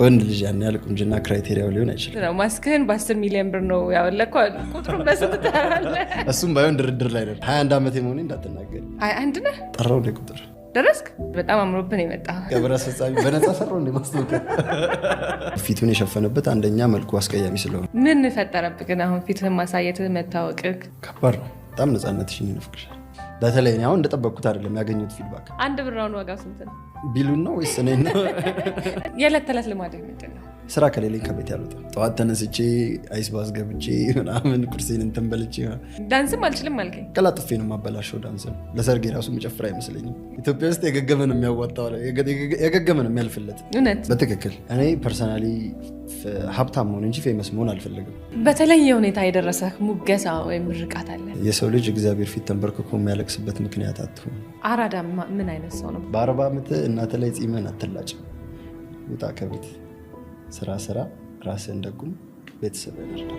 ወንድ ልጅ ያን ያህል ቁንጅና criteria ው ሊሆን አይችልም። ማስክህን በ10 ሚሊዮን ብር ነው ያወለቅከው። ቁጥሩን በስንት ትጠራለህ? እሱም ባይሆን ድርድር ላይ ነን። 21 ዓመት የመሆኔ እንዳትናገሪ። 21 ነህ? ጠራው እንደ ቁጥር። ደረስክ? በጣም አምሮብን የመጣ። ቀብር አስፈጻሚ በነፃ ሰራው እንደ ማስታወቂያ። ፊቱን የሸፈነበት አንደኛ መልኩ አስቀያሚ ስለሆነ። ምን ፈጠረብህ ግን አሁን ፊትህን ማሳየትህ መታወቅህ? ከባድ ነው። በጣም ነፃነትሽን ይነፍቅሻል። በተለይ እኔ አሁን እንደጠበቅኩት አይደለም ያገኙት feedback። አንድ ብር አሁን ዋጋው ስንት ነው? ቢሉን ነው ወይስ እኔ ነው? የዕለት ተዕለት ልማድህ ምንድን ነው? ስራ ከሌለኝ ከቤት ያልወጣም። ጠዋት ተነስቼ ice bath ገብቼ ምናምን ቁርሴን እንትን በልቼ። ዳንስም አልችልም አልከኝ። ቀላጥፌ ነው የማበላሸው ዳንስ ነው። ለሰርጌ ራሱ የምጨፍር አይመስለኝም። ኢትዮጵያ ውስጥ የገገመ ነው የሚያዋጣው፣ የገገመ ነው የሚያልፍለት። እውነት? በትክክል። እኔ personally ሀብታም መሆን እንጂ famous መሆን አልፈልግም። በተለየ ሁኔታ የደረሰህ ሙገሳ ወይም ምርቃት አለ? የሰው ልጅ እግዚአብሔር ፊት ተንበርክኮ የሚያለቅስበት ምክንያት አትሁን። አራዳ ምን አይነት ሰው ነው? በ40 ዓመት እናትህ ላይ ጺምህን አትላጭ። ውጣ ከቤት፣ ስራ ስራ፣ ራስህን ደጉም፣ ቤተሰብህን እርዳ።